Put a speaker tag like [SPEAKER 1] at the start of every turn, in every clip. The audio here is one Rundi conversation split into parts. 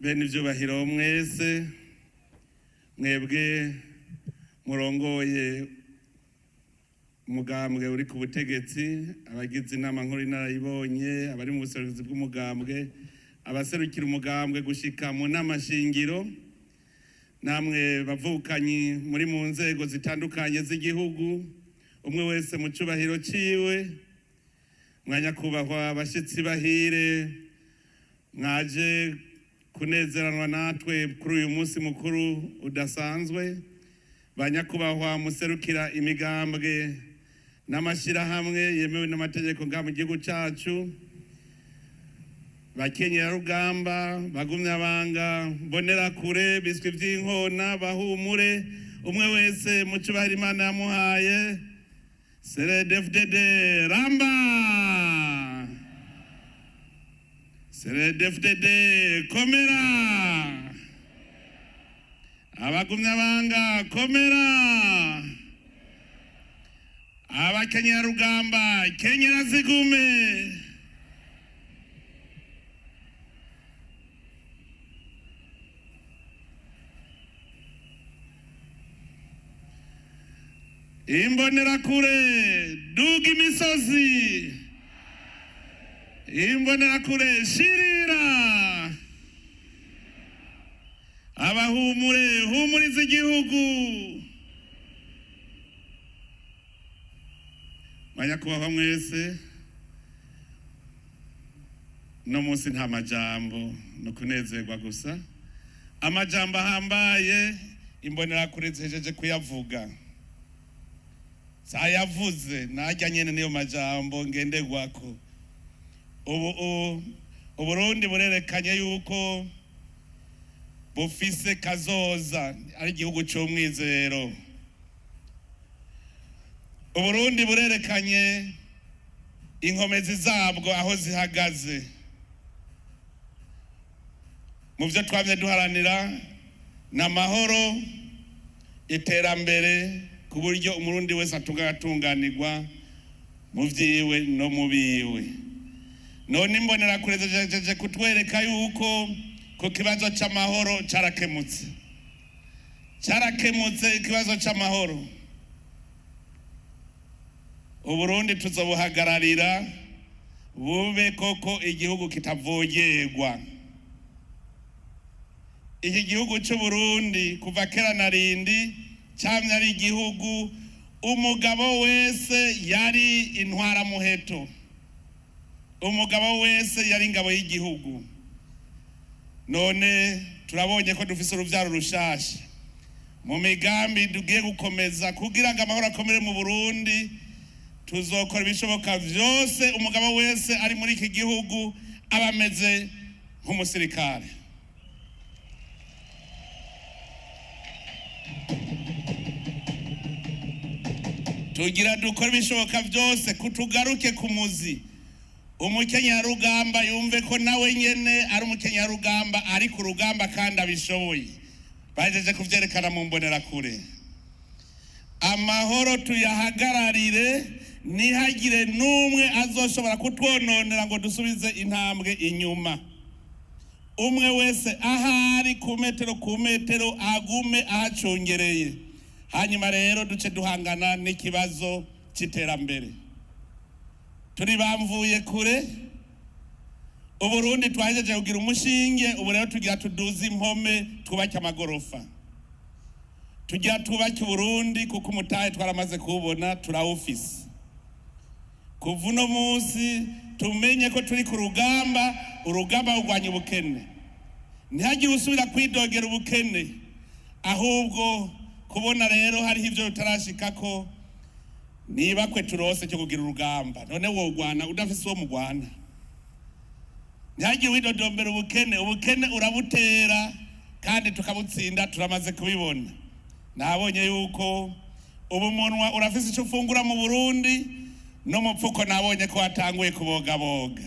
[SPEAKER 1] Bene ivyubahiro mwese, mwebwe murongoye umugambwe uri ku butegetsi, abagize inama nkuru inarayibonye, abari mu buserukizi bw'umugambwe, abaserukira umugambwe gushika mu nama shingiro, namwe bavukanyi muri mu nzego zitandukanye z'igihugu, umwe wese mu cubahiro ciwe, mwanyakubahwa abashitsi bahire mwaje kunezeranwa natwe kuri uyu munsi mukuru udasanzwe, banyakubahwa muserukira imigambwe n'amashyirahamwe yemewe n'amategeko ngaha mu gihugu cacu, bakenyerarugamba, bagumyabanga, mbonerakure, biswi vy'inkona, bahumure, umwe wese mu cubahiro Imana yamuhaye. CNDD-FDD ramba, CNDD-FDD komera, abagumyabanga komera, abakenyerarugamba kenyera zigume. Imbonerakure duga imisozi, imbonerakure shirira, abahumure humuriza igihugu. Banyakubahwa mwese, no munsi nta majambo, no kunezerwa gusa. Amajambo ahambaye imbonerakure zihejeje kuyavuga, zayavuze najya nyene niyo majambo ngenderwako. Ubu Uburundi burerekanye yuko bufise kazoza, ari igihugu c'umwizero. Uburundi burerekanye inkomezi zabwo aho zihagaze mu byo twamye duharanira, ni amahoro, iterambere, ku buryo umurundi wese atunganirwa mu vyiwe no mu biwe. None imbonerakure zijeje kutwereka yuko ku kibazo c'amahoro carakemutse, carakemutse ikibazo c'amahoro. Uburundi tuzobuhagararira bube koko igihugu kitavogerwa. Iki gihugu c'Uburundi kuva kera na rindi camye ari igihugu umugabo wese yari intwaramuheto, umugabo wese yari ingabo y'igihugu. None turabonye ko dufise uruvyaro rushasha. Mu migambi tugiye gukomeza kugira ngo amahoro akomere mu Burundi, tuzokora ibishoboka vyose umugabo wese ari muri iki gihugu aba ameze nk'umusirikare. Tugira dukora ibishoboka vyose kutugaruke ku muzi, umukenyarugamba yumve ko nawe nyene ari umukenyarugamba, ari ku rugamba kandi abishoboye. Bahejeje kuvyerekana mu mbonerakure. Amahoro tuyahagararire, ntihagire n'umwe azoshobora kutwononera ngo dusubize intambwe inyuma. Umwe wese ahari ku metero ku metero agume ahacungereye. Hanyuma rero duce duhangana n'ikibazo c'iterambere. Turi bamvuye kure, Uburundi twahejeje kugira umushinge, ubu rero tugira tuduze impome, twubake amagorofa, tugira twubake Uburundi, kuko umutahe twaramaze kuwubona, turawufise. Kuva uno munsi tumenye ko turi ku rugamba, urugamba rurwanya ubukene. Ntihagire usubira kwidogera ubukene, ahubwo kubona rero hariho ivyo tutarashikako, niba kwe turose cyo kugira urugamba. None wogwana udafise uwo mugwana? Ntihagire widodombera ubukene, ubukene urabutera kandi tukabutsinda, turamaze kubibona. Nabonye yuko ubu umunwa urafise ico ufungura mu Burundi, n'umupfuko nabonye ko watanguye kubogaboga.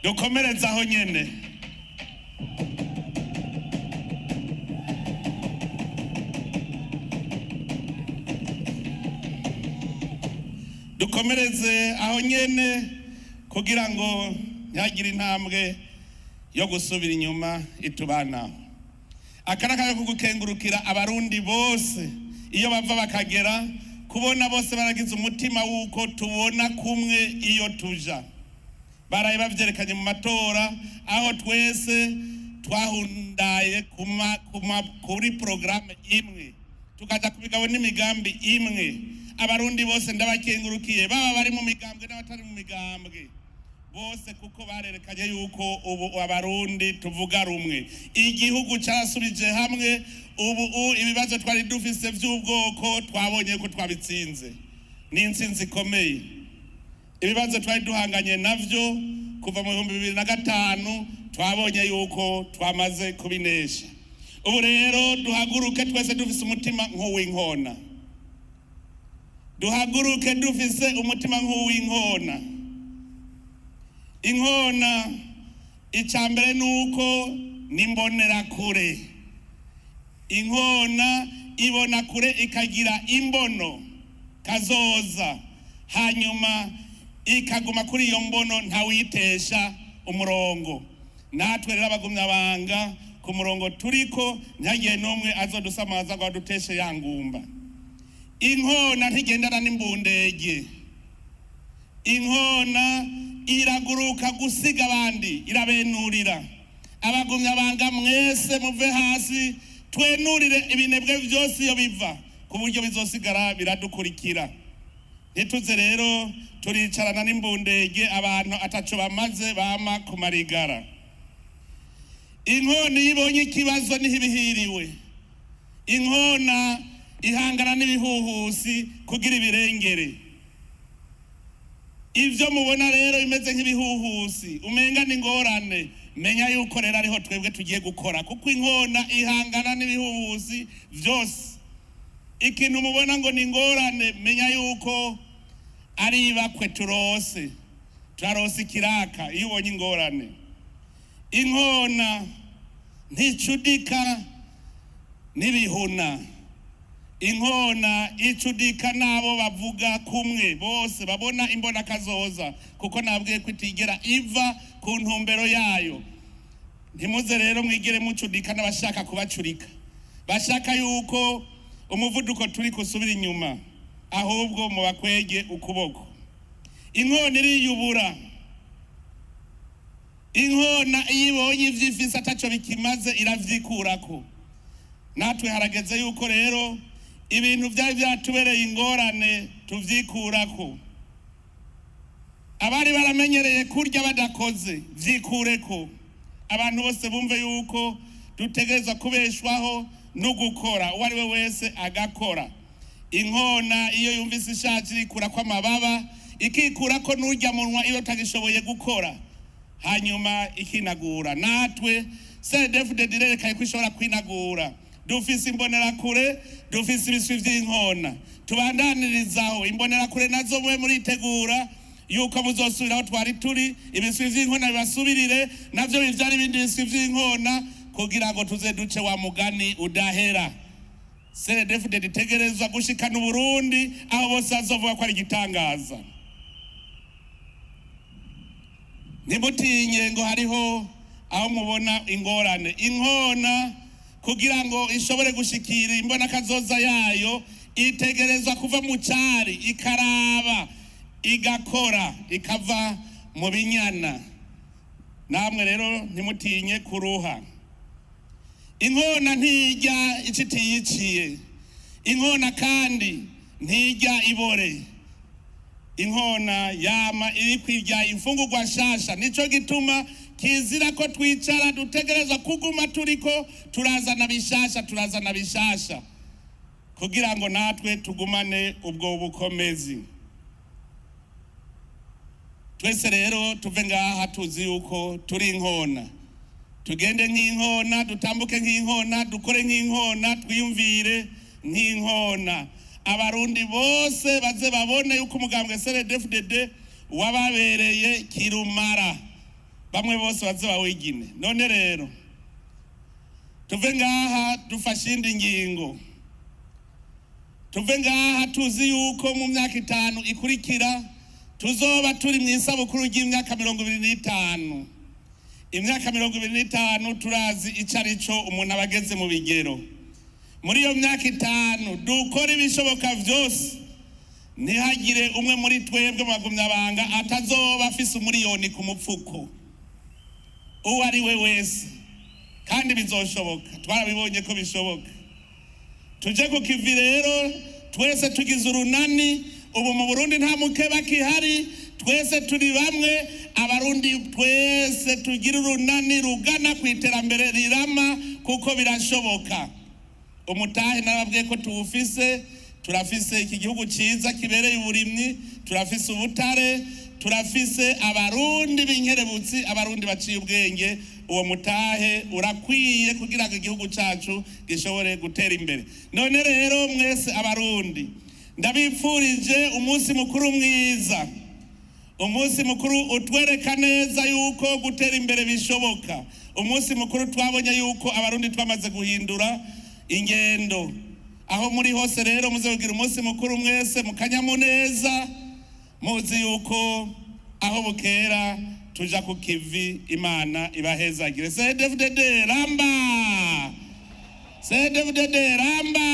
[SPEAKER 1] Dukomereze aho nyene. Dukomereze aho nyene kugira ngo ntihagire intambwe yo gusubira inyuma itubanaho. Aka ni akaryo ko gukengurukira Abarundi bose iyo bava bakagera, kubona bose baragize umutima w'uko tubona kumwe iyo tuja. Baraye bavyerekanye mu matora, aho twese twahundaye kuri porogaramu imwe, tukaja ku migabo n'imigambi imwe. Abarundi bose ndabakengurukiye, baba bari mu migambwe n'abatari mu migambwe bose, kuko barerekanye yuko ubu Abarundi tuvuga rumwe. Igihugu carasubije hamwe. Ubu ibibazo twari dufise vy'ubwoko twabonye ko twabitsinze, ni intsinzi ikomeye. Ibibazo twari duhanganye navyo kuva mu 2005 twabonye yuko twamaze kubinesha. Ubu rero duhaguruke twese dufise umutima nk'uw'inkona, duhaguruke dufise umutima nk'uw'inkona. Inkona, icya mbere ni uko ni imbonerakure. Inkona ibona kure, ikagira imbono kazoza, hanyuma ikaguma kuri iyo mbono, ntawuyitesha umurongo. Natwe rero abagumyabanga ku murongo turiko, ntihagire n'umwe azodusamaza ngo aduteshe ya ngumba. Inkona ntigendana n'imbundege. Inkona iraguruka gusiga abandi, irabenurira. Abagumyabanga mwese muve hasi, twenurire ibinebwe byose iyo biva, ku buryo bizosigara biradukurikira. Ntituze rero turicarana n'imbundege, abantu ataco bamaze bama kumarigara. Inkona iyo ibonye ikibazo niho ibihiriwe. Inkona ihangana n'ibihuhusi kugira ibirengere. Ivyo mubona rero bimeze nk'ibihuhusi, umenga ni ingorane, menya yuko rero ariho twebwe tugiye gukora, kuko inkona ihangana n'ibihuhusi vyose. Ikintu mubona ngo ni ingorane, menya yuko ari ibakwe turose, turarose ikiraka iyo ubonye ingorane. Inkona nticudika n'ibihuna. Inkona icudika n'abo bavuga kumwe bose, babona imbona kazoza, kuko nabwiye ko itigera iva ku ntumbero yayo. Ntimuze rero mwigere mucudika n'abashaka kubacurika, bashaka yuko umuvuduko turi kusubira inyuma, ahubwo mubakwege ukuboko. Inkona iriyubura. Inkona iyo ibonye ivyo ifise ataco bikimaze, iravyikurako. Natwe harageze yuko rero ibintu vyari vyatubereye ingorane tuvyikurako. Abari baramenyereye kurya badakoze, vyikureko. Abantu bose bumve yuko dutegerezwa kubeshwaho no gukora, uwo ari we wese agakora. Inkona iyo yumvise ishaje irikurako amababa, ikikurako n'urya munwa iyo utagishoboye gukora, hanyuma ikinagura. Natwe CNDD-FDD irerekanye ko ishobora kwinagura. Dufise imbonerakure, dufise ibiswi vy'inkona, tubandanirizaho. Imbonerakure nazo mube muritegura yuko muzosubira aho twari turi, ibiswi vy'inkona bibasubirire, navyo bivyara ibindi biswi vy'inkona, kugira ngo tuze duce wa mugani udahera. CNDD-FDD itegerezwa gushikana Uburundi aho bose bazovuga ko ari igitangaza. Ntimutinye ngo hariho aho mubona ingorane. Inkona kugira ngo ishobore gushikira imbona kazoza yayo, itegerezwa kuva mu cari, ikaraba, igakora, ikava mu binyana. Namwe rero ntimutinye kuruha. Inkona ntirya ico itiyiciye. Inkona kandi ntirya ibore. Inkona yama iri kwirya imfungurwa nshasha. Nico gituma kizira ko twicara, dutegerezwa kuguma turiko turazana bishasha, turazana bishasha, kugira ngo natwe tugumane ubwo bukomezi. Twese rero tuve ngaha tuzi yuko turi inkona. Tugende nk'inkona, dutambuke nk'inkona, dukore nk'inkona, twiyumvire nk'inkona. Abarundi bose baze babone yuko umugambwe CNDD-FDD wababereye kirumara, bamwe bose baze bawigine. None rero tuve ngaha dufashe indi ngingo, tuve ngaha tuzi yuko mu myaka 5 ikurikira tuzoba turi mu isabukuru ry'imyaka 25. Imyaka 25 turazi ico ari cyo umuntu aba ageze mu bigero. Muri iyo myaka 5 dukora ibishoboka vyose, ntihagire umwe muri twebwe mu bagumyabanga atazoba afise umuriyoni ku mupfuko, uwo ari we wese. Kandi bizoshoboka, twarabibonye ko bishoboka. Tuje ku kivi rero twese tugize urunani. Ubu mu Burundi nta mukeba kihari, twese turi bamwe. Abarundi twese tugira urunani rugana ku iterambere rirama, kuko birashoboka. Umutahe nababwiye ko tuwufise. Turafise iki gihugu ciza kibereye uburimyi, turafise ubutare, turafise Abarundi b'inkerebutsi, Abarundi baciye ubwenge. Uwo mutahe urakwiye kugira ngo igihugu cacu gishobore gutera imbere. None rero mwese Abarundi, ndabipfurije umunsi mukuru mwiza, umunsi mukuru utwereka neza yuko gutera imbere bishoboka, umunsi mukuru twabonye yuko Abarundi twamaze guhindura ingendo. Aho muri hose rero, muze kugira umunsi mukuru mwese mukanyamuneza, muzi yuko aho bukera tuja ku kivi. Imana ibahezagire. CNDD-FDD ramba! CNDD-FDD ramba!